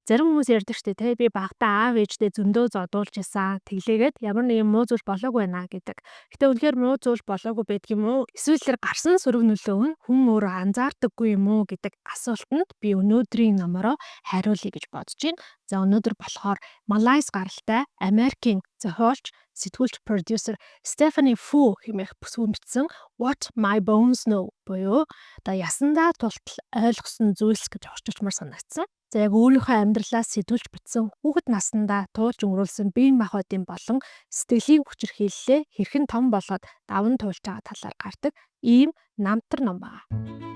Зарим хүмүүс ярьдаг штэ, те, би багадаа аав ээждээ зөндөө зодуулж исэн. Тэглээгээд ямар нэгэн муу зүйл болоогүй байна гэдэг. Гэтэ үнэхээр муу зүйл болоогүй байдаг юм уу? Эсвэл тэр гарсан сөрөг нөлөө нь хүн өөрөө анзаардаггүй юм уу гэдэг асуултанд би өнөөдрийн номороо хариулъя гэж бодож байна. За, өнөөдөр болохоор Малайз гаралтай Америкийн зохиолч, сэтгүүлч, продюсер Стефани Фу хэмээх бүсгүй бичсэн What My Bones Know буюу одоо ясандаа тултал ойлгосон зүйлс гэж орчуулмаар санагдсан. За, яг өөрийнхөө амьдралаас сэтгүүлж бичсэн, хүүхэд насндаа туулж өнгөрүүлсэн бие махбодын болон сэтгэлийн хүчирхийллээ хэрхэн том болоод даван туулж байгаа талаар гардаг ийм намтар ном байна.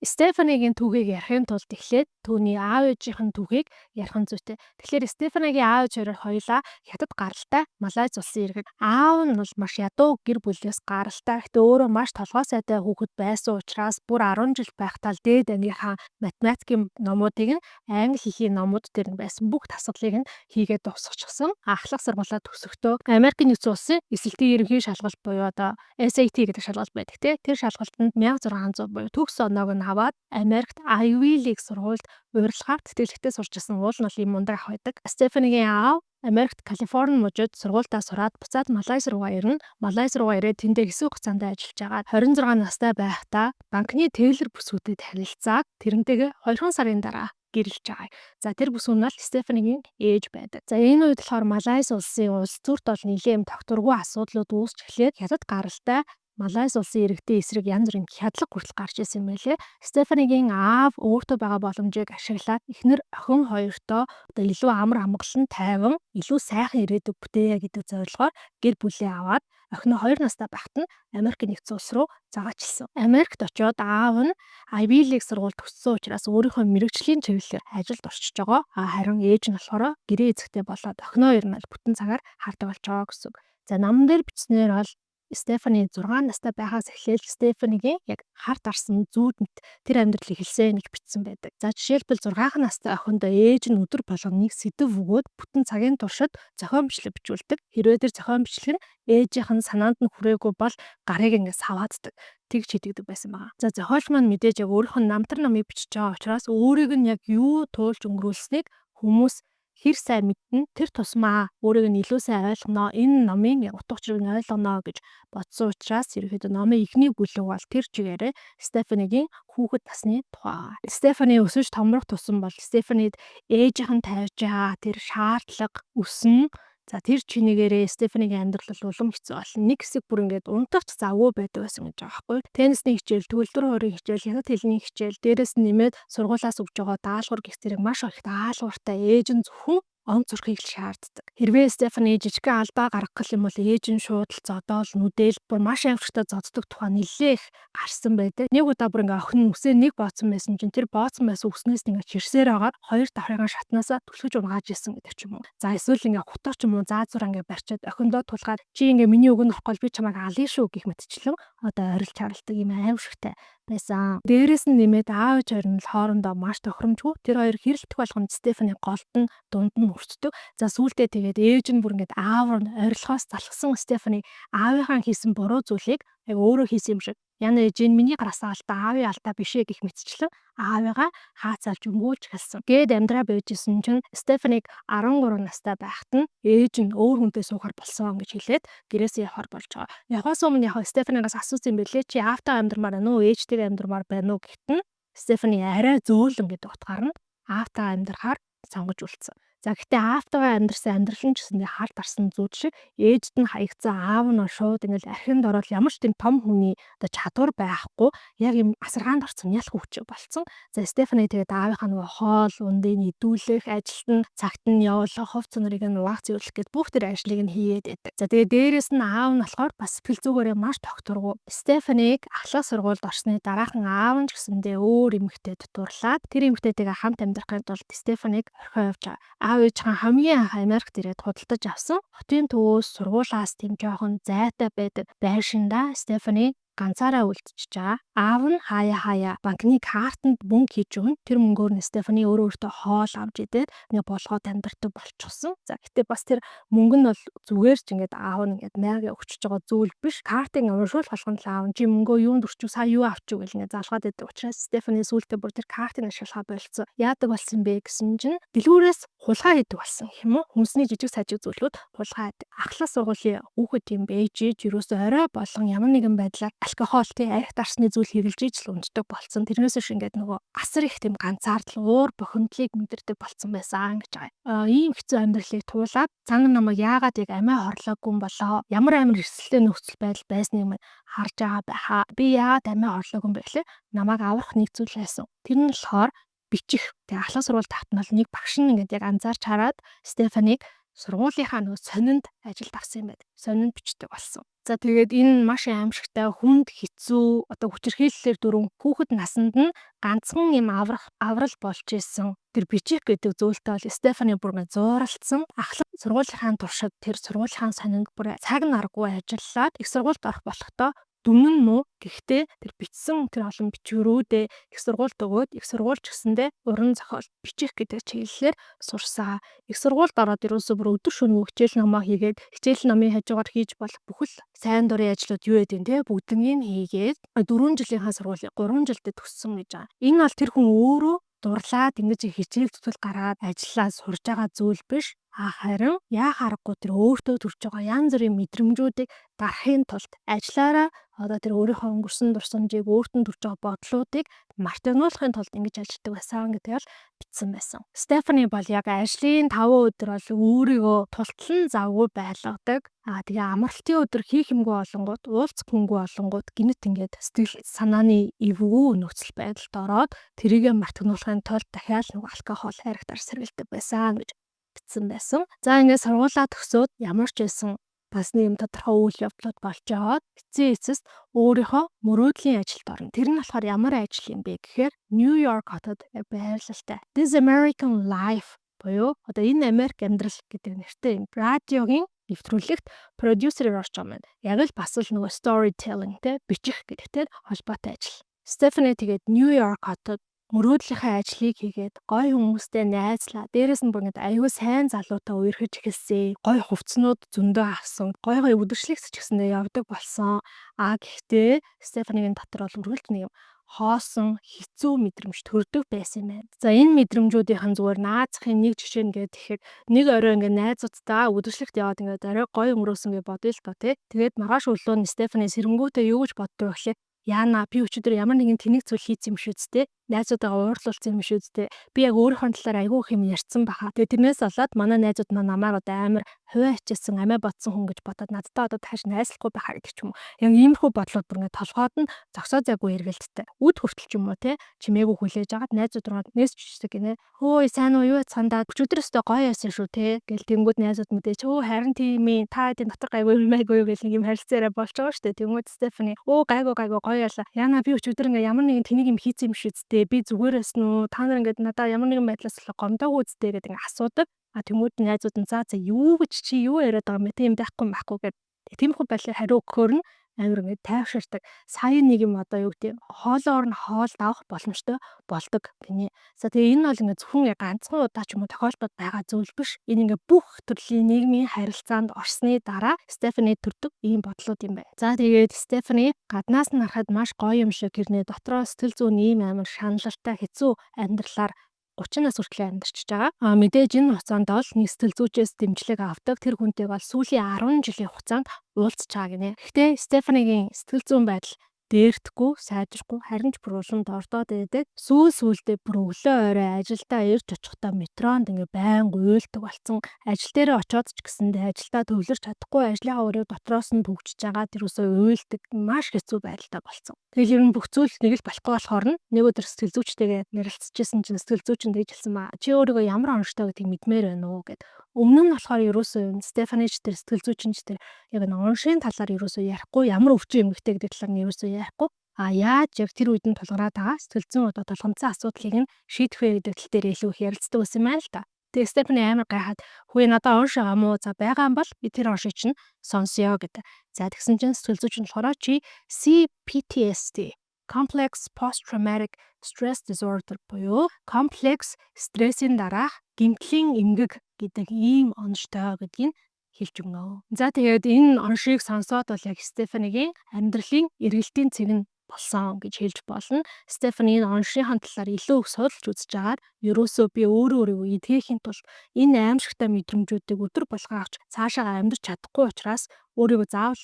Стефанигийн түүхийг ярихын тулд эхлээд түүний аав ээжийнх нь түүхийг ярих нь зүйтэй. Тэгэхээр Стефанигийн аав ээж хоёроор хоёулаа хятад гаралтай Малайз улсын иргэд. Аав нь бол маш ядуу гэр бүлээс гаралтай. Гэхдээ өөрөө маш толгой сайтай хүүхэд байсан учраас бүр 10 жил байхдаа л дээд ангийнхаа математикийн номуудыг нь, англи хэлний номууд дээр нь байсан бүх дасгалыг нь хийгээд дуусгачихсан. Ахлах сургуулиа төгсөхдөө Америкийн нэгдсэн улсын эсэлтийн ерөнхий шалгалт буюу одоо SAT гэдэг шалгалт байдаг, тий. Тэр шалгалтанд 1600 буюу төгс оноог нь аваад Америкт Ivy League сургуульд урилгаар тэтгэлэгтэй сурч исэн. Уул нь бол ийм мундаг ах байдаг. Стефанигийн аав Америкт Калифорни мужид сургуультаа сураад буцаад Малайз руугаа ирнэ. Малайз руугаа ирээд тэндээ хэсэг хугацаанд ажиллаж байгаа. 26 настай байхдаа банкны teller бүсгүйтэй танилцаад тэрнтэйгээ 2 сарын дараа гэрлэж байгаа. За, тэр бүсгүй нь бол Стефанигийн ээж байдаг. За, энэ үед болохоор Малайз улсын улс төрт бол нэлээд тогтворгүй асуудлууд үүсч эхлээд хятад гаралтай Малайз улсын иргэдийн эсрэг янз бүрийн хядлага хүртэл гарч ирсэн юм байлээ. Стефанигийн аав өөртөө байгаа боломжийг ашиглаад эхнэр охин хоёртоо одоо илүү амар амгалан тайван, илүү сайхан ирээдүйг бүтээе гэдэг зорилгоор гэр бүлээ аваад охиноо 2 настай байхад нь Америк нэгдсэн улс руу заачихсан. Америкт очиод аав нь Ivy League сургууль төгссөн учраас өөрийнхөө мэргэжлийн чиглэлээр ажилд орчиж байгаа. Харин ээж нь болохоор гэрээ эзэгтэй болоод охиноо ер нь бүтэн цагаар хардаг болж байгаа гэсэн үг. За, номон дээр бичснээр бол Стефани 6 настай байхаас эхлээл Стефанигийн яг хар дарсан зүүдэнд тэр амьдрал эхэлсэн гэж бичсэн байдаг. За, жишээлбэл, 6 настай охиндоо ээж нь өдөр болгон нэг сэдэв өгөөд бүтэн цагийн туршид зохион бичлэг бичүүлдэг. Хэрвээ тэр зохион бичлэг нь ээжийнх нь санаанд нь хүрээгүй бол гарыг ингээд савааддаг. Тэгж хийдэгдэг байсан байгаа. За, зохиолч маань мэдээж яг өөрийнх нь намтар номыг бичиж байгаа учраас өөрийг нь яг юу туулж өнгөрүүлснийг хүмүүс хэр сайн мэднэ, тэр тусмаа өөрийг нь илүү сайн ойлгоно, энэ номын утга учирыг нь ойлгоно гэж бодсон учраас ерөнхийдөө номын эхний бүлэг бол тэр чигээрээ Стефанигийн хүүхэд насны тухай. Стефани өсөж томрох тусам бол Стефанид ээжийнх нь тавьж байгаа тэр шаардлага өснө. За, тэр чинийгээрээ Стефанигийн амьдрал бол улам хэцүү болно. Нэг хэсэг бүр ингээд унтах ч завгүй байдаг байсан гэж байгаа байхгүй. Теннисний хичээл, төгөлдөр хуурын хичээл, хятад хэлний хичээл, дээрэс нь нэмээд сургуулиас өгж байгаа даалгавар гэх зэрэг маш их даалгавартай ээж нь зөвхөн онц зурхыг л шаарддаг. Хэрвээ Стефани жижигхэн алдаа гаргах юм бол ээж нь шууд л зодоол, нүдээл, бүр маш аимшигтай зоддог тухай нэлээ их гарсан байдаг. Нэг удаа бүр ингээ охин нь үсээ нэг бооцсон байсан чинь тэр бооцсон байсан үснээс нь ингээ чирсээр агаад хоёр давхрын шатнаасаа түлхэж унгааж исэн гэдэг ч юм уу. За, эсвэл ингээ хутга ч юм уу заа зур ингээ барьчаад охиндоо тулгаад чи ингээ миний үг нь орохгүй би чамайг алъя шүү гэх мэтчлэн одоо орилж харалдаг юм аимшигтай байсан. Дээрээс нь нэмээд аав ээж хоёр нь л хоорондоо маш тохиромжгүй. Тэр хоёр хэрэлдэх болгонд Стефани голд нь, дунд нь өртдөг. За, сүүлдээ тэгээд ээж нь бүр ингээд аав руу орилохоос залхсан Стефани аавынхаа хийсэн буруу зүйлийг яг өөрөө хийсэн юм шиг, "Яна ээж, энэ миний гаргасан алдаа, аавын алдаа биш ээ" гэх мэтчлэн аавыгаа хаацаалж өмгөөлж эхэлсэн. Гээд амьдраа байжсэн чинь Стефаниг 13 настай байхад нь ээж нь өөр хүнтэй суухаар болсон гэж хэлээд гэрээсээ явахар болж байгаа. Явахаас өмнө яг Стефанигаас асуусан юм бэлээ. "Чи аавтаа амьдрмаар байна уу, ээжтэйгээ амьдрмаар байна уу?" гэхэд нь Стефани арай зөөлөн гэдэг утгаар нь аавтаа амьдрахаар сонгож үлдсэн. За, гэхдээ аавтайгаа амьдарсан амьдрал нь ч гэсэндээ хар дарсан зүүд шиг ээжд нь хаягдсан, аав нь шууд ингээл архинд ороод ямар ч тийм том хүний одоо чадвар байхгүй, яг юм асаргаанд орсон нялх хүүхч болцсон. За, Стефани тэгээд аавынхаа нөгөө хоол ундыг идүүлэх, ажилд нь цагт нь явуулах, хувцас нарыг нь угаах, цэвэрлэх гээд бүх тэр ажлыг нь хийгээд байдаг. За, тэгээд дээрэс нь аав нь болохоор бас сэтгэл зүгээрээ маш тогтворгүй. Стефаниг ахлах сургуульд орсны дараахан аав нь ч гэсэндээ өөр эмэгтэйд дурлаад тэр эмэгтэйтэйгээ хамт амьдрахын тулд Стефаниг орхио явж байгаа. Аав ээжийнхэн хамгийн анх Америкт ирээд худалдаж авсан хотын төвөөс сургуулиас тийм жоохон зайтай байдаг байшиндаа Стефани ганцаараа үлдчихэж байгаа. Аав нь хаяа хаяа банкны картанд мөнгө хийж өгнө. Тэр мөнгөөр нь Стефани өөрөө өөртөө хоол авч идээд нэг болгоод амьдардаг болчихсон. За, гэтээ бас тэр мөнгө нь бол зүгээр ч ингээд аав нь ингээд майгаа өгчөж байгаа зүйл биш. Картыг уншуулах болгонд л аав нь чи мөнгөө юунд өрчөв, сая юу авчих гэл ингээд залгаад байдаг учраас Стефани сүүлдээ бүр тэр картыг ашиглахаа болцсон. Яадаг болсон бэ гэсэн чинь дэлгүүрээс хулгай хийдэг болсон гэх юм уу? Хүнсний жижиг сажиг зүйлүүд хулгай хийдэг. Ахлах сургуулийн хүүхэд юм байж иж ерөөсөө орой болгон ямар нэгэн байдлаар алкогол, тий, арх дарсны зүйл хэрэглэж иж л унтдаг болсон. Тэрнээс биш ингээд нөгөө асар их тийм ганцаардал, уур бухимдлыг мэдэрдэг болсон байсан гэж байгаа. Ийм хэцүү амьдралыг туулаад цаана намайг яагаад яг амиа хорлоогүй юм болоо? Ямар амар эрсдэлтэй нөхцөл байдал байсныг минь харж байгаа байхаа. Би яагаад амиа хорлоогүй юм бэ гэхлээр намайг аврах нэг зүйл байсан. Тэр нь болохоор бичих. Тэгээ ахлах сургууль тахт нь бол нэг багш нь ингээд яг анзаарч хараад Стефанийг сургуулийнхаа нөгөө сонинд ажилд авсан юм байна. Сонинд бичдэг болсон. За, тэгээд энэ маш аимшигтай, хүнд, хэцүү, одоо хүчирхийллээр дөрвөн хүүхэд насанд нь ганцхан юм аврах аврал болж исэн. Тэр бичих гэдэг зүйлтэй бол Стефани бүр ингэ зууралдсан. Ахлах сургуулийнхаа туршид тэр сургуулийнхаа сонинд бүр цаг наргүй ажиллаад их сургуульд орох болохдоо дүн нь муу. Гэхдээ тэр бичсэн тэр олон бичвэрүүдээ их сургуульд өгөөд их сургууль ч гэсэндээ уран зохиол бичих гэдэг чиглэлээр сурсаа. Их сургуульд ороод ерөөсөө бүр өдөр шөнөгүй хичээл номоо хийгээд, хичээл номын хажуугаар хийж болох бүхэл сайн дурын ажлууд юу гэдэг те бүгднийг хийгээд 4 жилийнхаа сургуулийг 3 жилдээ төгссөн гэж байгаа. Энэ бол тэр хүн өөрөө дурлаад ингэж хичээл зүтгэл гаргаад ажиллаа сурж байгаа зүйл биш. А харин яах аргагүй тэр өөртөө төрж байгаа янз бүрийн мэдрэмжүүдийг дарахын тулд ажиллаараа одоо тэр өөрийнхөө өнгөрсөн дурсамжийг, өөрт нь төрж байгаа бодлуудыг мартагнуулахын тулд ингэж ажилладаг байсан гэдгийг бол бичсэн байсан. Стефани бол яг ажлын 5 өдөр бол өөрийгөө тултлан завгүй байлгадаг. Аа, тэгээ амралтын өдөр хийх юмгүй олонгууд, уулзах хүнгүй олонгууд гэнэт ингээд сэтгэл санааны эвгүй нөхцөл байдалд ороод тэрийгэ мартагнуулахын тулд дахиад нөгөө алкогол, арх дарс хэрэглэдэг байсан гэж бичсэн байсан. За, ингээд сургуулаа төгсөөд ямар ч байсан бас нэг юм тодорхой үйл явдлууд болж яваад эцсийн эцэст өөрийнхөө мөрөөдлийн ажилд орно. Тэр нь болохоор ямар ажил юм бэ гэхээр Нью-Йорк хотод байрлалтай This American Life буюу одоо энэ Америк амьдрал гэдэг нэртэй юм радиогийн нэвтрүүлэгт продюсерээр орж байгаа юм байна. Яг л бас л нөгөө storytelling, те, бичих гэдэгтэй холбоотой ажил. Стефани тэгээд Нью-Йорк хотод мөрөөдлийнхээ ажлыг хийгээд гоё хүмүүстэй найзлаа. Дээрээс нь бүр ингээд аюу сайн залуутай үерхэж эхэлсэн. Гоё хувцснууд зөндөө авсан. Гоё гоё үдшилтэд ч гэсэндээ явдаг болсон. А гэхдээ Стефанигийн дотор бол үргэлж нэг юм хоосон хэцүү мэдрэмж төрдөг байсан юм байна. За, энэ мэдрэмжүүдийнхэн зүгээр наазахын нэг жишээ нь гээд тэгэхээр нэг орой ингээд найзуудтайгаа үдшилтэд яваад ингээд орой гоё өнгөрөөсөн гэж бодъё л доо, тий. Тэгээд маргааш өглөө нь Стефани сэрэнгүүтээ юу гэж боддог вэ гэхлээр яана, би өчигдөр ямар нэгэн тэнэг зүйл хийсэн юм шүү дээ. Найзуудаагаа уурлуулсан юм шүү дээ. Би яг өөрийнхөө талаар айгүй их юм ярьсан баха. Тэгээ тэрнээс болоод манай найзууд маань намайг одоо амар хувиа хичээсэн, амиа бодсон хүн гэж бодоод надтай одоо дахиж найзлахгүй байхаа гэдэг ч юм уу. Яг иймэрхүү бодлууд бүр ингээд толгойд нь зогсоо зайгүй эргэлддэг. Үд хүртэл ч юм уу, те, чимээгүй хүлээж агаад найзууд руу мессеж бичдэг гинэ. "Хөөе, сайн уу, юу яцхандаа, өчигдөр өстой гоё байсан шүү, те" гэл. Тэнгүүд найзууд мэдээж "Өө, харин тийм ээ, та хэдийн дотор гайгүй юм айгүй" гэл нэг юм харилцаа яриа болж байгаа шүү дээ. Тэнгүүд Стефани "Өө, гайгүй, гайгүй, гоё ялаа. Яна, би өчигдөр ингээ ямар нэгэн тэнийг юм хийсэн юм шүү дээ. Би зүгээр байсан уу? Та нар ингээд надаа ямар нэгэн байдлаас гомдоогүй үсттэй" гэдэг ингээ асуудаг. А тэнгүүд найзууд нь "За за, юу гэж, чи юу яриад байгаа юм бэ? Тийм байхгүй байхгүй" гэд тиймэрхүү байдлаар хариу өгөхөөр нь амар ингээд тайвширдаг. Сая нэг юм одоо юу гэдэг, хоолоор нь хоол давах боломжтой болдог гинэ. За, тэгээ энэ бол ингээд зөвхөн ганцхан удаа ч юм уу тохиолдоод байгаа зүйл биш. Энэ ингээд бүх төрлийн нийгмийн харилцаанд орсны дараа Стефани төрдөг ийм бодлууд юм байна. За, тэгээд Стефани гаднаас нь харахад маш гоё юм шиг хэрнээ дотроо сэтгэл зүйн ийм амар шаналлтай хэцүү амьдралаар 30 нас хүртэл амьдарчиж байгаа. А мэдээж энэ хугацаанд бол нэг сэтгэл зүйчээс дэмжлэг авдаг. Тэр хүнтэй бол сүүлийн 10 жилийн хугацаанд уулзч байгаа гинэ. Гэхдээ Стефанигийн сэтгэл зүйн байдал дээрдэхгүй, сайжрахгүй, харин ч бүр улам дордоод байдаг. Сүүл сүүлдээ бүр өглөө орой ажилдаа ирж очихдоо метронд ингээ байнга уйлдаг болсон. Ажил дээрээ очиод ч гэсэндээ ажилдаа төвлөрч чадахгүй, ажлынхаа өрөө дотроос нь түгжиж байгаа тэрөөсөө уйлдаг. Маш хэцүү байдалтай болсон. Тэгэл ер нь бүх зүйл нэг л болохгүй болохоор нь нэг өдөр сэтгэл зүйчтэйгээ ярилцчихсэн чинь сэтгэл зүйч нь тэгж хэлсэн ба. "Чи өөрийгөө ямар оноштой гэдгийг мэдмээр байна уу?" гэд. Өмнө нь болохоор ерөөсөө Стефани ч тэр сэтгэл зүйч нь ч тэр яг нэг оншийн талаар ерөөсөө ярихгүй, ямар өвчин эмгэгтэй гэдэг талаар нь ерөөсөө ярихгүй. А яаж яг тэр үед нь тулгараад байгаа сэтгэл зүйн одоо тулгамдсан асуудлыг нь шийдэх вэ гэдэг тал дээр илүү их ярилцдаг байсан юм байна л да. Тэгээ Стефани амар гайхаад, "Хүү, надаа онш байгаа юм уу? За, байгаа юм бол би тэр оншийг чинь сонсъё" гэдэг. За, тэгсэн чинь сэтгэл зүйч нь болохоор чи CPTSD, Complex Post Traumatic Stress Disorder буюу комплекс стрессийн дараах гэмтлийн эмгэг гэдэг ийм оноштой гэдгийг хэлж өгнө. За, тэгээд энэ оншийг сонсоод бол яг Стефанигийн амьдралын эргэлтийн цэг нь болсон гэж хэлж болно. Стефани энэ оншийнхаа талаар илүү их судалж үзэж агаад, ерөөсөө би өөрөө өөрийгөө эдгэхийн тулд энэ аймшигтай мэдрэмжүүдийг өдөр болгон авч цаашаагаа амьдрч чадахгүй учраас өөрийгөө заавал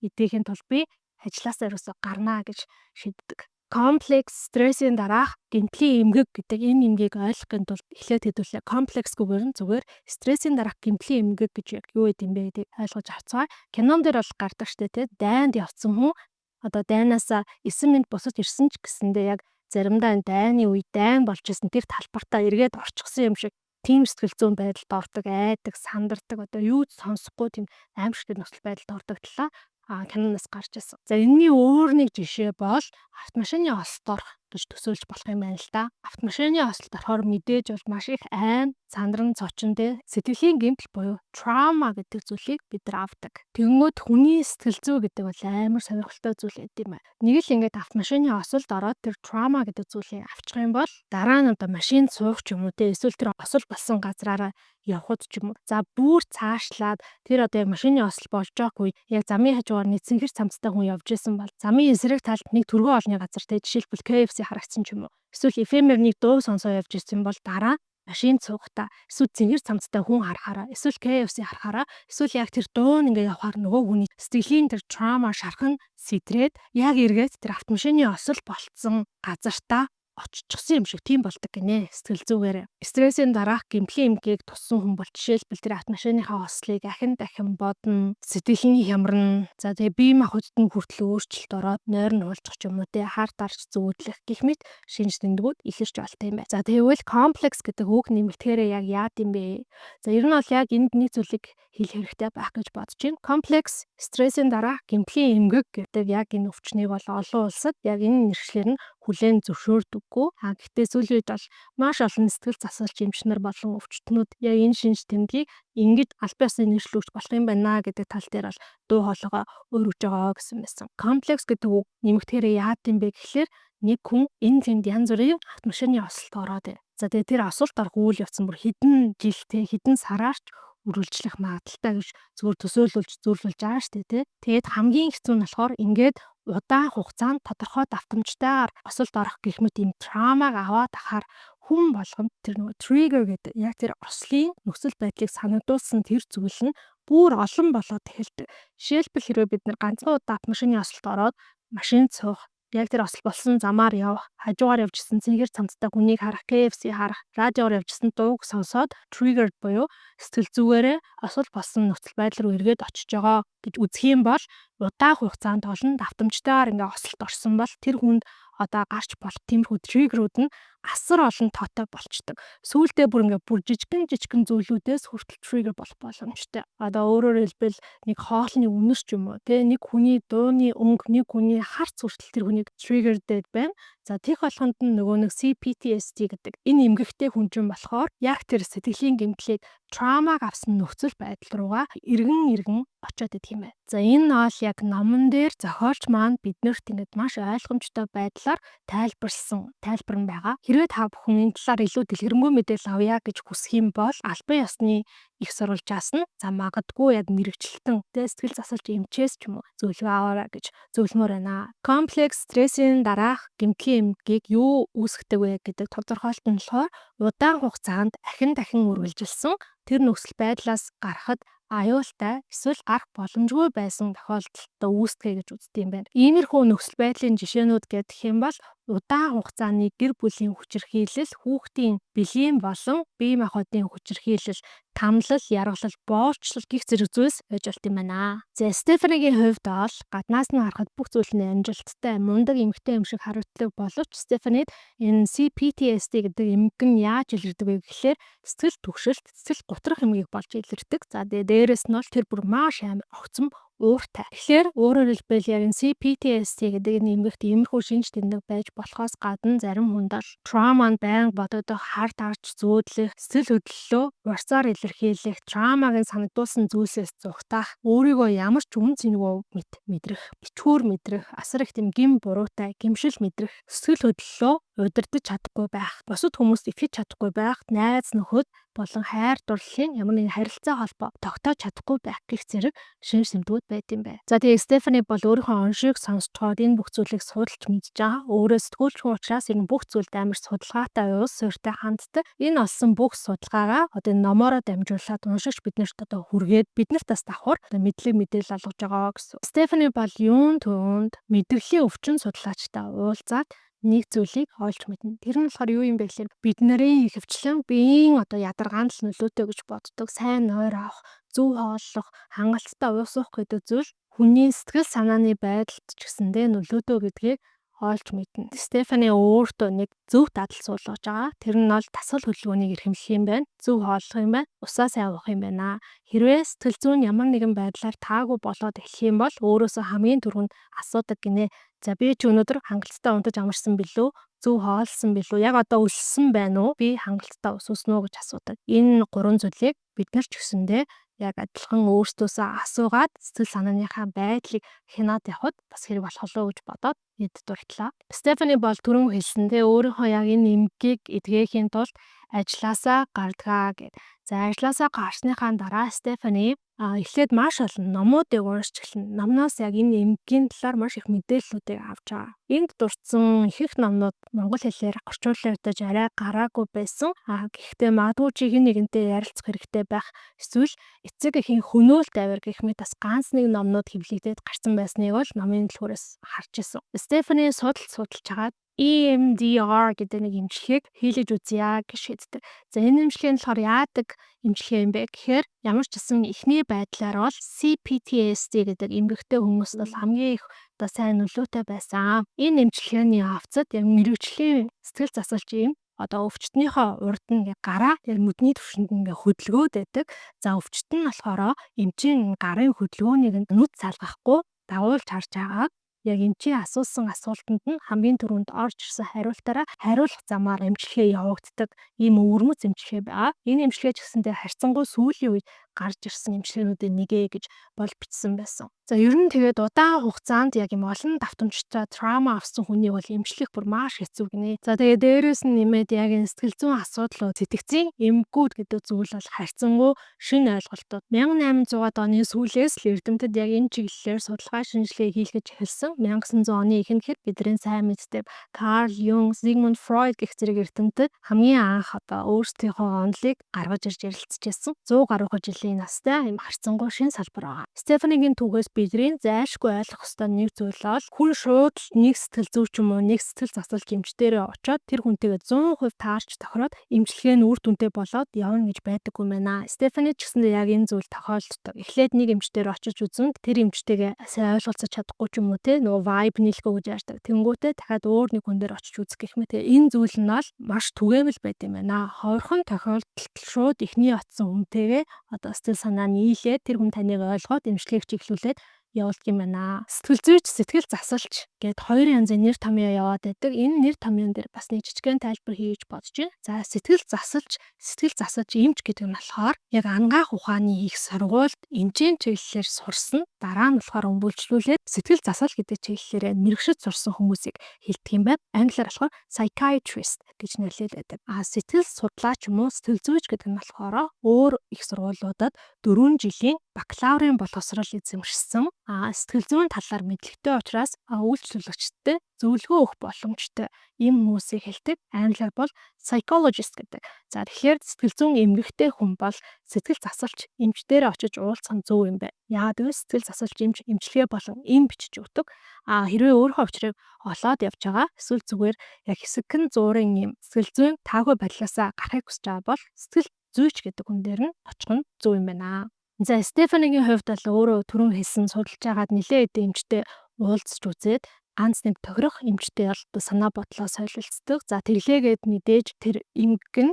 эдгэхийн тулд би ажлаасаа ерөөсөө гарнаа гэж шийддэг. Комплекс стрессийн дараах гэмтлийн эмгэг гэдэг энэ эмгийг ойлгохын тулд эхлээд хэдүүлээ комплекс гүгээр нь зүгээр стрессийн дараах гэмтлийн эмгэг гэж яг юу гэдэг юм бэ гэдгийг ойлгож авцгаая. Кинон дээр бол гардаг штэ, тий. Дайнд явцсан хүн одоо дайнаасаа 9 минут босож ирсэн ч гэсэндээ яг заримдаа энэ дайны үе дайн болж исэн тэр талбартаа эргээд орчихсон юм шиг тийм сэтгэл зүйн байдалд ордог, айдаг, сандардаг, одоо юу ч сонсохгүй тийм аймшигтай нөхцөл байдалд ордог талаа киноноос гарч ирсэн. За, энэний өөр нэг жишээ бол автомашины осолд орох гэж төсөөлж болох юм байна л да. Автомашины осолд орохоор мэдээж бол маш их айн, сандран, цочин, те, сэтгэлийн гэмтэл буюу trauma гэдэг зүйлийг бид нар авдаг. Тэгэнгүүт хүний сэтгэл зүй гэдэг бол амар сонирхолтой зүйл байд юм байна. Нэг л ингээд автомашины осолд ороод тэр trauma гэдэг зүйлийг авчих юм бол дараа нь одоо машинд суух ч юм уу, те, эсвэл тэр осол болсон газраараа явхад ч юм уу. За, бүр цаашлаад тэр одоо яг машины осол болж байгаа үед яг замын хажуугаар нэг цэнхэр цамцтай хүн явж исэн бол замын эсрэг талд нэг түргэн олны газар, те, жишээлбэл KFC харагдсан ч юм уу. Эсвэл FM-ээр нэг дуу сонсоо явж исэн бол дараа машинд суухдаа эсвэл цэнхэр цамцтай хүн харахаараа, эсвэл KFC харахаараа, эсвэл яг тэр дуу нь ингээ явахаар нөгөө хүний сэтгэлийн тэр trauma шархан сэтрээд яг эргээд тэр автомашины осол болцсон газартаа оччихсон юм шиг тийм болдог гинэ сэтгэл зүгээр. Стрессийн дараах гэмтлийн эмгэгийг туссан хүн бол жишээлбэл тэр автомашиныхаа ослыг ахин дахин бодно, сэтгэл нь хямарна. За, тэгээ бие махбодод нь хүртэл өөрчлөлт ороод нойр нь уулзах ч юм уу, те, хар дарж зүүдлэх гэх мэт шинж тэмдгүүд илэрч болт юм байна. За, тэгвэл комплекс гэдэг үг нэмэгдэхээрээ яг яад юм бэ? За, ер нь бол яг энд нэг зүйлийг хэлэх хэрэгтэй байх гэж бодож байна. Комплекс стрессийн дараах гэмтлийн эмгэг гэдэг яг энэ өвчнийг бол олон улсад яг энэ нэршлэр нь хүлээн зөвшөөрдөггүй. А гэхдээ сүүлийн үед бол маш олон сэтгэл засалч эмч нар болон өвчтөнүүд яг энэ шинж тэмдгийг ингэж албан ёсны нэршил өгч болох юм байна гэдэг тал дээр бол дуу хоолойгоо өргөж байгаа гэсэн байсан. Комплекс гэдэг үг нэмэгдэхээрээ яад юм бэ гэхлээр нэг хүн энэ тэнд янз бүрийн автомашины осолд ороод, за, тэгээ тэр осолд орох үйл явц нь бүр хэдэн жилтэй, хэдэн сараар ч үргэлжлэх магадлалтай гэж зүгээр төсөөлүүлж зүйрлүүлж байгаа шүү дээ, тий. Тэгээд хамгийн хэцүү нь болохоор ингээд удаан хугацаанд тодорхой давтамжтайгаар осолд орох гэх мэт ийм trauma г аваад ахаар хүн болгонд тэр нөгөө trigger гэдэг яг тэр ослын нөхцөл байдлыг санагдуулсан тэр зүйл нь бүр олон болоод эхэлдэг. Жишээлбэл, хэрвээ бид нар ганцхан удаа автомашины осолд ороод машинд суух, яг тэр осол болсон замаар явах, хажуугаар явж исэн цэнхэр цамцтай хүнийг харах, KFC харах, радиоор явж исэн дууг сонсоод triggered буюу сэтгэл зүгээрээ осол болсон нөхцөл байдал руу эргээд очиж байгаа гэж үзэх юм бол удаан хугацаанд олон давтамжтайгаар ингээ осолд орсон бол тэр хүнд одоо гарч болох тиймэрхүү trigger үүд нь асар олон тоотой болчдөг. Сүүлдээ бүр ингээ бүр жижигэн жижигэн зүйлүүдээс хүртэл trigger болох боломжтой. Одоо өөрөөр хэлбэл нэг хоолны үнэр ч юм уу, тэ, нэг хүний дууны өнгө, нэг хүний харц хүртэл тэр хүнийг trigger дээд байна. За, тех болгонд нь нөгөө нэг CPTSD гэдэг энэ эмгэгтэй хүн чинь болохоор яг тэр сэтгэлийн гэмтлийг, trauma г авсан нөхцөл байдал руугаа эргэн эргэн очиод идэх юм байна. За, энэ бол яг номон дээр зохиолч маань биднэрт ингээд маш ойлгомжтой байдлаар тайлбарлсан тайлбар нь байгаа. Хэрвээ та бүхэн энэ талаар илүү дэлгэрэнгүй мэдээлэл авъя гэж хүсэх юм бол албан ёсны их сурвалжаас нь, за, магадгүй яг мэргэжилтэн, тэ, сэтгэл засалч эмчээс ч юм уу зөвлөгөө аваарай гэж зөвлөмөр байна. Комплекс стрессийн дараах гэмтлийн эмгэгийг юу үүсгэдэг вэ гэдэг тодорхойлолт нь болохоор удаан хугацаанд ахин дахин үргэлжилсэн тэр нөхцөл байдлаас гарахад аюултай эсвэл гарах боломжгүй байсан тохиолдолд үүсдэг гэж үздэг юм байна. Иймэрхүү нөхцөл байдлын жишээнүүд гэх юм бол удаан хугацааны гэр бүлийн хүчирхийлэл, хүүхдийн бэлгийн болон бие махбодын хүчирхийлэл, тамлал, яргалал, боолчлол гэх зэрэг зүйлс байж болт юм байна. За, Стефанигийн хувьд бол гаднаас нь харахад бүх зүйл нь амжилттай, мундаг эмэгтэй юм шиг харагддаг боловч Стефанид энэ CPTSD гэдэг эмгэг нь яаж илэрдэг вэ гэхлээр сэтгэл түгшэлт, сэтгэл гутрах эмгэг болж илэрдэг. За, тэгээ дээрэс нь бол тэр бүр маш амар огцом Ууртай. Тэгэхээр өөрөөр хэлбэл, яг энэ CPTSD гэдэг энэ эмгэгт иймэрхүү шинж тэмдэг байж болохоос гадна зарим хүнд бол trauma нд байнга бодогдох, хар тарж зүүдлэх, сэтгэл хөдлөлөө урсаар илэрхийлэх, trauma г санагдуулсан зүйлсээс зугтаах, өөрийгөө ямар ч үнэ цэнгүй мэт мэдрэх, ичхүүр мэдрэх, асар их тийм гэм буруутай, гэмшил мэдрэх, сэтгэл хөдлөлөө удирдах чадахгүй байх, бусад хүмүүст итгэж чадахгүй байх, найз нөхөд болон хайр дурлалын ямар нэгэн харилцаа холбоо тогтоож чадахгүй байх гэх зэрэг шинж тэмдгүүд байдаг юм байна. За, тэгээ Стефани бол өөрийнхөө оншийг сонсцоход энэ бүх зүйлийг судалж мэдж байгаа. Өөрөө сэтгүүлч хүн учраас ер нь бүх зүйлд амар судалгаатай, уул суурьтай ханддаг. Энэ олсон бүх судалгаагаа одоо энэ номоороо дамжуулаад уншигч биднэрт одоо хүргээд, биднэрт бас давхар одоо мэдлэг мэдээлэл олгож байгаа гэсэн. Стефани бол юун түүнд мэдрэлийн өвчин судлаачтай уулзаад нэг зүйлийг олж мэднэ. Тэр нь болохоор юу юм бэ гэхээр бидний ихэвчлэн биеийн одоо ядаргаанд л нөлөөтэй гэж боддог. Сайн нойр авах, зөв хооллох, хангалттай ус уух гэдэг зүйл хүний сэтгэл санааны байдалд ч гэсэндээ нөлөөтэй гэдгийг олж мэднэ. Стефани өөртөө нэг зөв дадал суулгаж байгаа. Тэр нь бол дасгал хөдөлгөөнийг эрхэмлэх юм байна. Зөв хооллох юм байна. Усаа сайн уух юм байна. Хэрвээ сэтгэл зүйн ямар нэгэн байдлаар таагүй болоод эхлэх юм бол өөрөөсөө хамгийн түрүүнд асуудаг гинэ. За, би ч өнөөдөр хангалттай унтаж амарсан билүү? Зөв хооллосон билүү? Яг одоо өлссөн байна уу? Би хангалттай ус уусан уу гэж асуудаг. Энэ гурван зүйлийг бид нар ч гэсэндээ яг адилхан өөрсдөөсөө асуугаад сэтгэл санааныхаа байдлыг хянаад явхад бас хэрэг болох болов уу гэж бодоод эд дурдлаа. Стефани бол түрүүн хэлсэн те, өөрийнхөө яг энэ эмгэгийг эдгээхийн тулд ажлаасаа гардгаа гэд. За, ажлаасаа гарсныхаа дараа Стефани эхлээд маш олон номуудыг уншиж эхэлнэ. Номноос яг энэ эмгэгийн талаар маш их мэдээллүүдийг авч байгаа. Энд дурдсан ихэнх номнууд монгол хэлээр орчуулагдаж арай гараагүй байсан. Гэхдээ магадгүй чи хэн нэгэнтэй ярилцах хэрэгтэй байх. Эсвэл эцэг эхийн хөнөөлт авир гэх мэт бас ганц нэг номнууд хэвлэгдээд гарсан байсныг бол номын түлхүүрээс харж исэн. Стефани судалж судалж хагаад EMDR гэдэг нэг эмчилгээг хийлгэж үзье гэж шийддэг. За, энэ эмчилгээ нь болохоор яадаг эмчилгээ юм бэ гэхээр ямар ч гэсэн эхний байдлаар бол CPTSD гэдэг эмгэгтэй хүмүүст бол хамгийн их одоо сайн нөлөөтэй байсан. Энэ эмчилгээний авцад яг мэргэжлийн сэтгэл засалч юм одоо өвчтөнийхөө урд нь ингээ гараа тэр нүдний төвшөнд ингээ хөдөлгөөд байдаг. За, өвчтөн нь болохоор эмчийн гарын хөдөлгөөнийг нүд салгахгүй дагуулж харж байгаа, яг эмчийн асуусан асуултанд нь хамгийн түрүүнд орж ирсэн хариултаараа хариулах замаар эмчилгээ явагддаг ийм өвөрмөц эмчилгээ байгаа. Энэ эмчилгээ ч гэсэндээ харьцангуй сүүлийн үед гарч ирсэн эмчилгээнүүдийн нэг ээ гэж бол бичсэн байсан. За, ер нь тэгээд удаан хугацаанд яг юм олон давтамжтай trauma авсан хүнийг бол эмчлэх бүр маш хэцүү гинэ. За, тэгээд дээрээс нь нэмээд яг энэ сэтгэл зүйн асуудлууд, сэтгцийн эмгэгүүд гэдэг зүйл бол харьцангуй шинэ ойлголтууд. 1800-аад оны сүүлээс л эрдэмтэд яг энэ чиглэлээр судалгаа шинжилгээ хийлгэж эхэлсэн. 1900 оны ихэнхэд бидний сайн мэддэг Карл Юнг, Зигмунд Фройд гэх зэрэг эрдэмтэд хамгийн анх одоо өөрсдийнхөө онолыг гаргаж ирж ярилцж байсан. 100 гаруй жилийн настай юм харьцангуй шинэ салбар байгаа. Стефанигийн түүхээс бидний зайлшгүй ойлгох ёстой нэг зүйл бол хүн шууд нэг сэтгэл зүйч юм уу, нэг сэтгэл засалч эмч дээрээ очоод тэр хүнтэйгээ 100% таарч тохироод эмчилгээ нь үр дүнтэй болоод явна гэж байдаггүй юм байна. Стефани ч гэсэндээ яг энэ зүйл тохиолддог. Эхлээд нэг эмч дээр очиж үзэн тэр эмчтэйгээ сайн ойлголцож чадахгүй ч юм уу те, нөгөө vibe нийлэхгүй гэж ярьдаг. Тэнгүүтээ дахиад өөр нэг хүн дээр очиж үзэх гэх мэт энэ зүйл нь бол маш түгээмэл байд юм байна. Ховорхон тохиолдолд шууд эхний очсон хүнтэйгээ одоо сэтгэл санаа нийлээд, тэр хүн таныг ойлгоод, эмчилгээг чиглүүлээд явуулдаг юм байна. Сэтгэл зүйч, сэтгэл засалч гээд хоёр янзын нэр томьёо яваад байдаг. Энэ нэр томьёон дээр бас нэг жижигхэн тайлбар хийж бодож байна. За, сэтгэл засалч, сэтгэл засаж эмч гэдэг нь болохоор яг анагаах ухааны их сургуульд эмчийн чиглэлээр сурсан, дараа нь болохоор өмбөлжлүүлээд сэтгэл засал гэдэг чиглэлээр мэргэшиж сурсан хүмүүсийг хэлдэг юм байна. Англиар болохоор psychiatrist гэж нэрлэдэг байдаг. Сэтгэл судлаач юм уу, сэтгэл зүйч гэдэг нь болохоор өөр их сургуулиудад 4 жилийн бакалаврын боловсрол эзэмшсэн, сэтгэл зүйн талаар мэдлэгтэй учраас үйлчлүүлэгчдэд зөвлөгөө өгөх боломжтой ийм хүмүүсийг хэлдэг. Англиар бол psychologist гэдэг. За, тэгэхээр сэтгэл зүйн эмгэгтэй хүн бол сэтгэл засалч эмч дээр очиж уулзах нь зөв юм байна. Яагаад гэвэл сэтгэл засалч эмч эмчилгээ болон эм бичиж өгдөг. Хэрвээ өөрийнхөө учрыг олоод явж байгаа, эсвэл зүгээр яг хэсэгхэн зуурын юм сэтгэл зүйн таагүй байдлаасаа гарахыг хүсэж байгаа бол сэтгэл зүйч гэдэг хүн дээр нь очих нь зөв юм байна. За, Стефанигийн хувьд бол өөрөө түрүүн хэлсэн судалж байгаад нэлээд хэдэн эмчтэй уулзч үзээд ганц нэг тохирох эмчтэй бол санаа бодлоо солилцдог. За, тэглээгээд мэдээж тэр эмгэг нь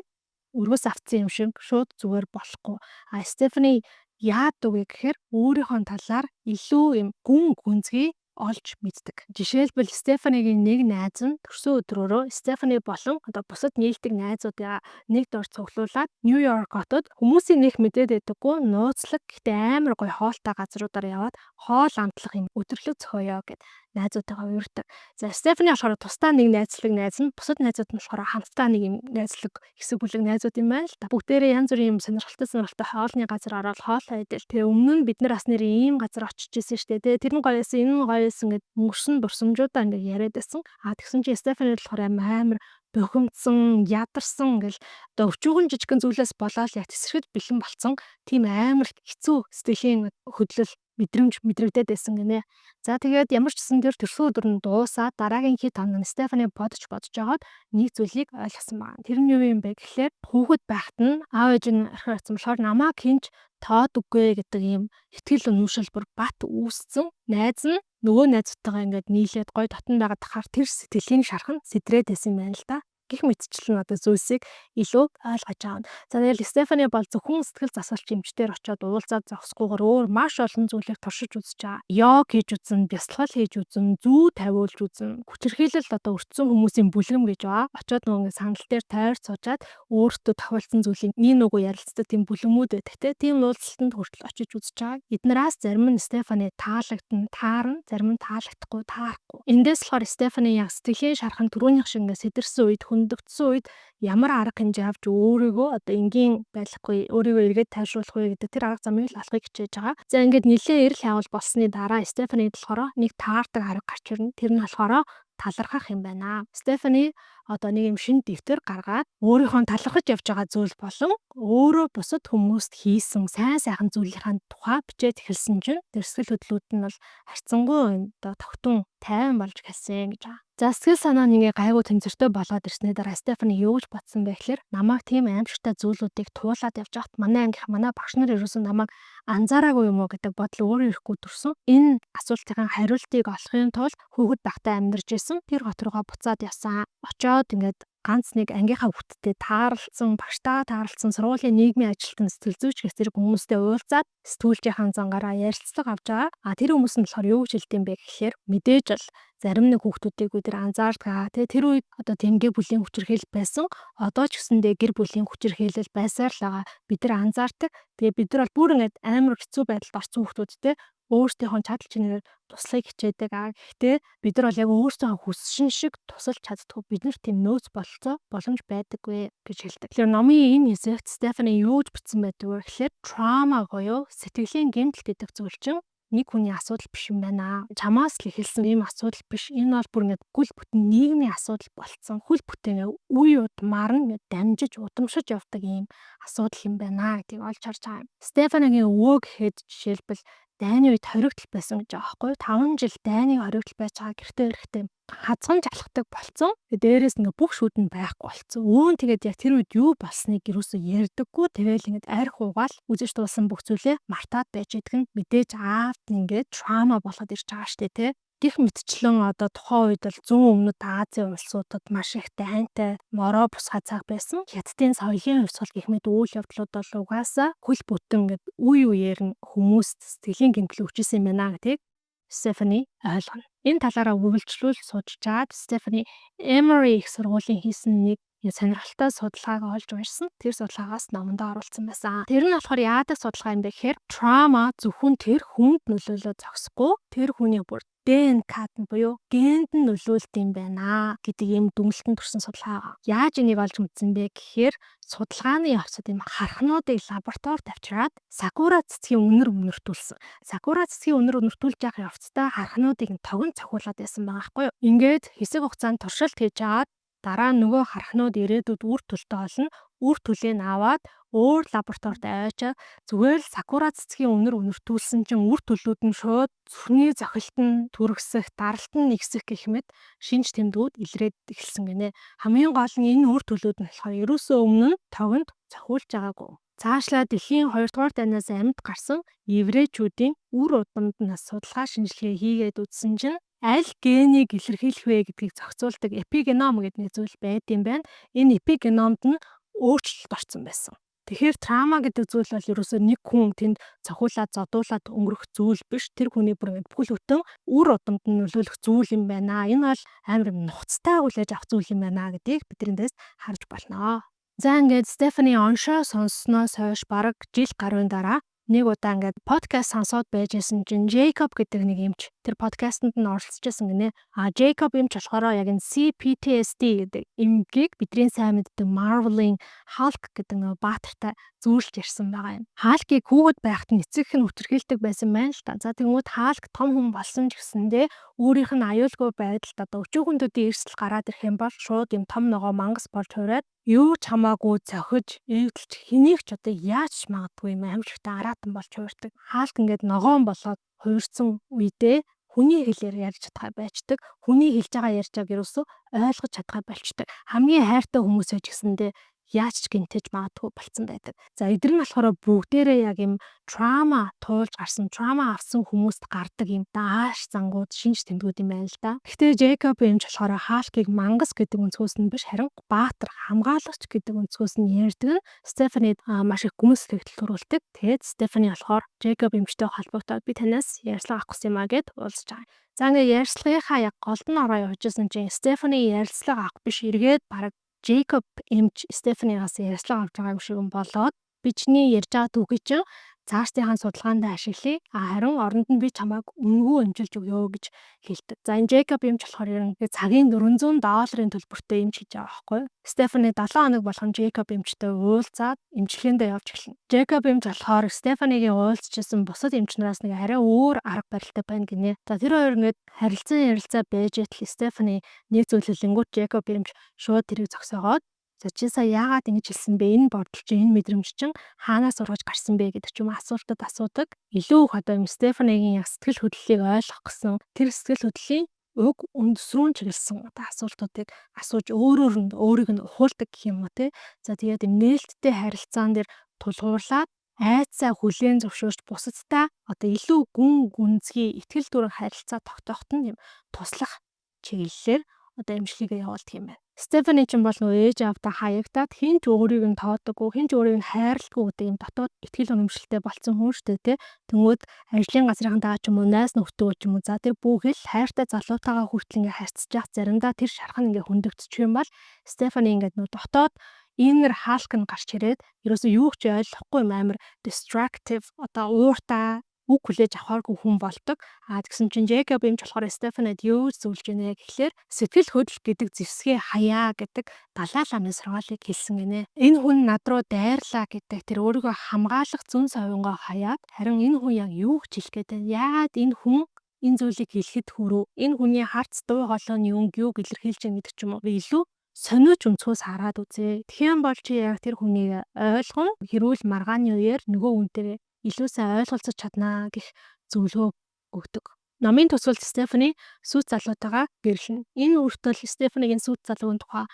өргөс авцсан юм шиг шууд зүгээр болохгүй. Стефани Яадаг вэ гэхээр өөрийнхөө талаар илүү юм гүн гүнзгий олж мэддэг. Жишээлбэл, Стефанигийн нэг найз нь төрсөн өдрөөрөө Стефани болон одоо бусад нийлдэг найзуудаа нэг дор цуглуулад Нью-Йорк хотод хүмүүсийн нэг мэдээд байдаггүй нууцлаг, гэхдээ амар гоё хоолтой газруудаар яваад хоол амтлах юм өдөрлөг зохиоё гэд найзуудтайгаа уурдаг. За, Стефани болохоор тусдаа нэг найзлаг найз нь, бусад найзууд нь болохоор хамтдаа нэг юм найзлаг хэсэг бүлэг найзууд юм байна л да. Бүгдээрээ янз бүрийн юм сонирхолтой сонирхолтой хоолны газар ороод хоолоо идэл. Тэгээ өмнө нь бид нар бас нэр ийм газар очиж исэн штэ тэ. Тэр нь гоё байсан, энэ нь гоё байсан гэд өнгөрсөн дурсамжуудаа ингээд яриад байсан. А тэгсэн чинь Стефани болохоор амар бухимдсан, ядарсан, ингээл одоо өчүүхэн жижигхэн зүйлээс болоод яг тэсрэхэд бэлэн болцсон тийм амар хэцүү сэтгэлийн хөдлөл мэдрэмж мэдрэгдээд байсан гинэ. За, тэгээд ямар ч гэсэн тэр төрсөн өдөр нь дуусаад дараагийн хэд хоног Стефани бодож бодож байгаад нэг зүйлийг ойлгосон байна. Тэр нь юу юм бэ гэхлээр хүүхэд байхад нь аав ээж нь орхио явсан болохоор намайг хэн ч тоодоггүй гэдэг ийм итгэл үнэмшил бүр бат үүссэн. Найз нь нөгөө найзуудтайгаа ингээд нийлээд гоё дотн байгаад тахаар тэр сэтгэлийн шарх нь сэтрээд байсан юм байна л да, гэх мэтчлэн одоо зүйлсийг илүү ойлгож аавна. За, тэгэл Стефани бол зөвхөн сэтгэл засалч эмчдэр очиод уулзаад зогсохгүйгээр өөр маш олон зүйлийг туршиж үзэж байгаа. Йог хийж үзэн, бясалгал хийж үзэн, зүү тавиулж үзэн, хүчирхийлэлд одоо өртсөн хүмүүсийн бүлгэм гэж байгаа. Очиод нөгөө ингээд сандал дээр тойр суучаад өөртөө тохиолдсон зүйлийг нэг нүгөө ярилцдаг тийм бүлгэмүүд байдаг те. Тийм уулзалтанд хүртэл очиж үзэж байгаа. Эднээс зарим нь Стефани таалагдана, таарна, зарим нь таалагдахгүй, таарахгүй. Эндээс болохоор Стефани яг сэтгэлийн шархан түрүүнийх шиг ингээд сэтэрсэн үед, хөндөгдсөн үед ямар арга хэмжээ авч өөрийгөө одоо энгийн байлгахгүй, өөрийгөө эргээд тайвшруулах вэ гэдэг тэр арга замыг л олохыг хичээж байгаа. За, ингээд нэлээд эрэл хайвал болсны дараа Стефанид болохоор нэг таардаг арга гарч ирнэ. Тэр нь болохоор талархах юм байна. Стефани одоо нэг юм шинэ дэвтэр гаргаад өөрийнхөө талархаж явж байгаа зүйл болон өөрөө бусад хүмүүст хийсэн сайн сайхан зүйлийнхаа тухай бичээд эхэлсэн чинь тэр сэтгэл хөдлөлүүд нь бол харьцангуй одоо тогтун тайван болж эхэлсэн гэж байгаа. За, сэтгэл санаа нь ингээ гайгүй тэнцвэртэй болгоод ирсний дараа Стефани юу гэж бодсон бэ гэхээр намайг тийм аимшигтай зүйлүүдийг туулаад явж байхад манай ангийнх, манай багш нар ерөөсөн намайг анзаараагүй юм уу гэдэг бодол өөрөө ирэхгүй төрсөн. Энэ асуултын хариултыг олохын тулд хүүхэд байхдаа амьдарч исэн тэр хот руугаа буцаад явсан. Очоод ингээд ганц нэг ангийнхаа хүүхдтэй тааралцсан, багштайгаа тааралцсан, сургуулийн нийгмийн ажилтан, сэтгэл зүйч гэх зэрэг хүмүүстэй уулзаад сэтгүүлчийн зангаараа ярилцлага авч байгаа. А тэр хүмүүс нь болохоор юу гэж хэлдэг юм бэ гэхээр мэдээж л зарим нэг хүүхдүүдийг бид нар анзаардаг. Тэгээ тэр үед одоо тийм гэр бүлийн хүчирхийлэл байсан. Одоо ч гэсэндээ гэр бүлийн хүчирхийлэл байсаар л байгаа. Бид нар анзаардаг. Тэгээ бид нар бол бүр ингээд амар хэцүү байдалд орсон хүүхдүүдтэй өөрсдийнхөө чадал чинээр туслахыг хичээдэг. А гэхдээ бид нар бол яг өөрсдийнхөө хүссэн шиг тусалж чаддаггүй. Бид нарт тийм нөөц бололцоо боломж байдаггүй гэж хэлдэг. Тэгэхээр номын энэ хэсэгт Стефани юу гэж бичсэн байдаг вэ гэхээр trauma буюу сэтгэлийн гэмтэл гэдэг зүйл чинь нэг хүний асуудал биш юм байна. Чамаас л эхэлсэн ийм асуудал биш. Энэ бол бүр ингээд хөл бүтэн нийгмийн асуудал болцсон. Хөл бүтэн үе удмаар нь ингээд дамжиж удамшиж явдаг ийм асуудал юм байна гэдгийг олж харж байгаа юм. Стефанигийн өвөө гэхэд жишээлбэл дайны үед хоригдол байсан гэж байгаа байхгүй юу? 5 жил дайны хоригдол байж байгаа, гэртээ ирэхдээ хазган алхдаг болцсон. Тэгээ дээрээс ингээ бүх шүд нь байхгүй болцсон. Өвөө нь тэгээд яг тэр үед юу болсныг ерөөсөө ярьдаггүй. Тэгэл ингээд арх уугаал үзэж дуусан бүх зүйлээ мартаад байж идэх нь мэдээж аавд ингээд trauma болгоод ирж байгаа штэ тий. Гэх мэтчлэн одоо тухайн үед бол зүүн өмнөд Азийн улсуудад маш их дайнтай, мороо бусгай цаг байсан. Хятадын соёлын хувьсгал гэх мэт үйл явдлууд бол угаасаа хөл бүтэн ингээд үе үеэр нь хүмүүст сэтгэлийн гэмтэл өгч исэн юм байна гэдгийг Стефани ойлгоно. Энэ талаараа үргэлжлүүл судалж Стефани Emory их сургуулийн хийсэн нэг сонирхолтой судалгааг олж уншсан. Тэр судалгаагаас номондоо оруулсан байсан. Тэр нь болохоор яадаг судалгаа юм бэ гэхээр trauma зөвхөн тэр хүнд нөлөөлөөд зогсохгүй, тэр хүний бүр ДНК-д нь буюу генд нь нөлөөлдөг юм байна гэдэг ийм дүгнэлтэнд хүрсэн судалгаа. Яаж энийг олж мэдсэн бэ гэхээр судалгааны явцад ийм хархнуудыг лабораторид авчираад сакура цэцгийн үнэр үнэртүүлсэн. Сакура цэцгийн үнэр үнэртүүлж явах явцдаа хархнуудыг нь тогон цохиулаад байсан байгаа байхгүй юу. Ингээд хэсэг хугацаанд туршилт хийж аваад дараа нь нөгөө хархнууд ирээдүйд үр төлтөө олно. Үр төлийг нь аваад өөр лабораторид аваачаад зүгээр л сакура цэцгийн үнэр үнэртүүлсэн чинь үр төлүүд нь шууд зүрхний цохилт нь түргэсэх, даралт нь нэгсэх гэх мэт шинж тэмдгүүд илрээд эхэлсэн гинэ. Хамгийн гол нь энэ үр төлүүд нь болохоор ерөөсөө өмнө нь тогонд цохиулж байгаагүй. Цаашлаа дэлхийн 2 дугаар дайнаас амьд гарсан еврейчүүдийн үр удамд нь судалгаа шинжилгээ хийгээд үзсэн чинь аль генийг илэрхийлэх вэ гэдгийг зохицуулдаг эпигеном гэдэг нэг зүйл байдаг юм байна. Энэ эпигеномд нь өөрчлөлт орсон байсан. Тэгэхээр trauma гэдэг зүйл бол ерөөсөө нэг хүн тэнд цохиулаад, зодуулаад өнгөрөх зүйл биш. Тэр хүний бүр ингээд бүхэл бүтэн үр удамд нь нөлөөлөх зүйл юм байна. Энэ бол амар юм нухацтай хүлээж авах зүйл юм байна гэдгийг бид эндээс харж болно. За, ингээд Стефани оншоо сонссоноос хойш бараг жил гаруйн дараа нэг удаа ингээд подкаст сонсоод байж байсан чинь Джейкоб гэдэг нэг эмч тэр подкастэнд нь оролцож байсан гинэ. А Джейкоб эмч болохоор яг энэ CPTSD гэдэг эмгэгийг бидний сайн мэддэг Marvel-ийн Hulk гэдэг нөгөө баатартай зүйрлэж ярьсан байгаа юм. Hulk-ийг хүүхэд байхад нь эцэг эх нь хүчирхийлдэг байсан байна л та. За, тэгэнгүүт Hulk том хүн болсон ч гэсэндээ өөрийнх нь аюулгүй байдалд одоо өчүүхэн төдий эрсдэл гараад ирэх юм бол шууд юм том ногоо мангас болж хувраад, юу ч хамаагүй цохиж, эвдэлж, хэнийг ч одоо яаж ч магадгүй юм аимшигтай араатан болж хувирдаг. Халк ингээд ногоон болоод хувирсан үедээ хүний хэлээр ярьж чадхаа байчдаг. Хүний хэлж байгаа, ярьж байгааг ерөөсөө ойлгож чадхаа болчдөг. Хамгийн хайртай хүмүүсээ ч гэсэндээ яаж ч гэмтэж магадгүй болцсон байдаг. За, эдгээр нь болохоор бүгдээрээ яг юм trauma туулж гарсан, trauma авсан хүмүүст гардаг юм дааш зангууд, шинж тэмдгүүд юм байна л да. Гэхдээ Джейкоб эмч болохоор Халкийг мангас гэдэг өнцгөөс нь биш, харин баатар, хамгаалагч гэдэг өнцгөөс нь ярьдаг нь Стефани маш их гүн сэтгэл төрүүлдэг. Тэгээд Стефани болохоор Джейкоб эмчтэй холбогдоод, би танаас ярилцлага авах гэсэн юм а гэд уулзж байгаа. За, ингээ ярилцлагынхаа яг голд нь ороо явж исэн чинь Стефани ярилцлага авах биш, эргээд бараг Джейкоб эмч Стефанигаас ярилцлага авч байгаа юм шиг болоод, би чиний ярьж байгаа түүхийг чинь цаашдынхаа судалгаанд ашиглая. А харин оронд нь би чамайг үнэгүй эмчилж өгье гэж хэлдэг. За, энэ Джейкоб эмч болохоор ер нь цагийн 400 долларын төлбөртэй эмч хийж байгаа байхгүй юу? Стефани 7 хоног болгон Джейкоб эмчтэй уулзаад эмчилгээндээ явж эхэлнэ. Джейкоб эмч болохоор Стефанигийн уулзчихсан бусад эмч нараас нэг арай өөр арга барилтай байна гинэ. За, тэр хоёр ингээд харилцан ярилцаа байж байтал Стефани нэг зүйл хэлэнгүүт Джейкоб эмч шууд тэрийг зогсоогоод, за, чи сая яагаад ингэж хэлсэн бэ? Энэ бодол чинь, энэ мэдрэмж чинь хаанаас ургаж гарсан бэ гэдэг ч юм асуултад асуудаг. Илүү их одоо юм Стефанигийн яг сэтгэл хөдлөлийг ойлгох гэсэн, тэр сэтгэл хөдлөлийн уг үндэс рүү чиглэсэн одоо асуултуудыг асууж, өөрөөр нь өөрийг нь ухуулдаг гэх юм уу, те. За, тэгээд юм нээлттэй харилцаан дээр тулгуурлаад, айдсаа хүлээн зөвшөөрч, бусадтай одоо илүү гүн гүнзгий итгэл дүүрэн харилцаа тогтооход нь юм туслах чиглэлээр одоо эмчилгээгээ явуулдаг юм байна. Стефани ч бол нөгөө ээж аавдаа хаягдаад, хэн ч өөрийг нь тоодоггүй, хэн ч өөрийг нь хайрладаггүй гэдэг юм дотоод итгэл үнэмшилтэй болцсон хүн шүү дээ, тэ. Тэнгүүд ажлын газрынхантайгаа ч юм уу, найз нөхдөд ч юм уу, за, тэр бүхэл хайртай залуутайгаа хүртэл ингээ харьцаж явах, заримдаа тэр шарх нь ингээ хөндөгдчих юм бол Стефани ингээд нөгөө дотоод inner Hulk нь гарч ирээд, ерөөсөө юу ч ойлгохгүй юм амар destructive, одоо ууртай, үг хүлээж авахааргүй хүн болдог. А тэгсэн чинь Джейкоб эмч болохоор Стефанид юу зөвлөж гинэ гэхлээр сэтгэл хөдлөл гэдэг зэвсгээ хаяа гэдэг Далай ламын сургаалыг хэлсэн гинэ. Энэ хүн над руу дайрлаа гэдэг тэр өөрийгөө хамгаалах зөн совингоо хаяад, харин энэ хүн яг юу гэж хэлэх гээд байна? Яагаад энэ хүн энэ зүйлийг хэлэхэд хүрүү? Энэ хүний харц, дуу хоолой нь юуг илэрхийлж байна гэдэг ч юм уу. Илүү сониуч өнцгөөс хараад үзээ. Тэгэх юм бол чи яг тэр хүнийг ойлгон, хэрүүл маргааны үеэр нөгөө хүнтэйгээ илүү сайн ойлголцож чаднаа гэх зөвлөгөө өгдөг. Номын төгсгөлд Стефани сүйт залуутайгаа гэрлэнэ. Энэ хүртэл Стефанигийн сүйт залуугийн тухай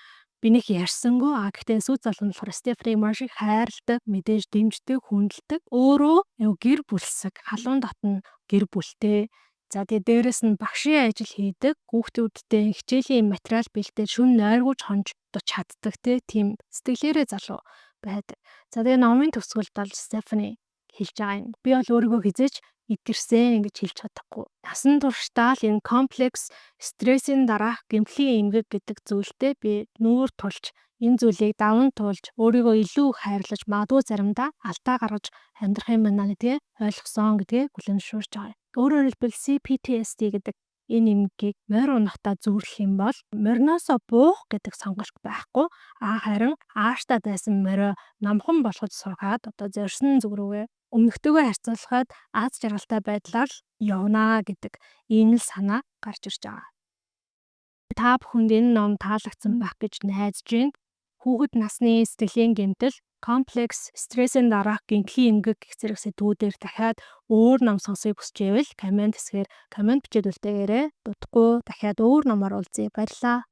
би нэг ярьсангүй. А гэхдээ сүйт залуу нь болохоор Стефанийг маш их хайрладаг, мэдээж дэмждэг, хүндэлдэг. Өөрөө гэр бүлсэг, халуун дотно гэр бүлтэй. За, тэгээ дээрэс нь багшийн ажил хийдэг, хүүхдүүдтэй хичээлийн материал бэлдээд шөнө нойргүй хонж чаддаг, тийм сэтгэлээрээ залуу байдаг. За, тэгээ номын төгсгөлд бол Стефани хэлж байгаа юм. Би бол өөрийгөө хэзээ ч эдгэрсэн гэж хэлж чадахгүй. Насан туршдаа л энэ комплекс стрессийн дараах гэмтлийн эмгэг гэдэг зүйлтэй би нүүр тулж, энэ зүйлийг даван туулж, өөрийгөө илүү их хайрлаж, магадгүй заримдаа алдаа гаргаж амьдрах юм байна гэдгээ ойлгосон гэдгээ хүлээн зөвшөөрч байгаа юм. Өөрөөр хэлбэл, CPTSD гэдэг энэ эмгэгийг морь унахдаа зүүрлэх юм бол мориноосоо буух гэдэг сонголт байхгүй. А харин ааштай дайсан морио номхон болгож сургаад, одоо зорьсон зүг рүүгээ өмнөхтэйгөө харьцуулахад аз жаргалтай байдлаар явнаа гэдэг ийм л санаа гарч ирж байгаа. Та бүхэнд энэ ном таалагдсан байх гэж найдаж байна. Хүүхэд насны сэтгэлийн гэмтэл, комплекс стрессийн дараах гэмтлийн эмгэг гэх зэрэг сэдвүүдээр дахиад өөр ном сонсохыг хүсч байвал comment хэсгээр comment бичээд үлдээгээрэй. Удахгүй дахиад өөр номоор уулзъя. Баярлалаа.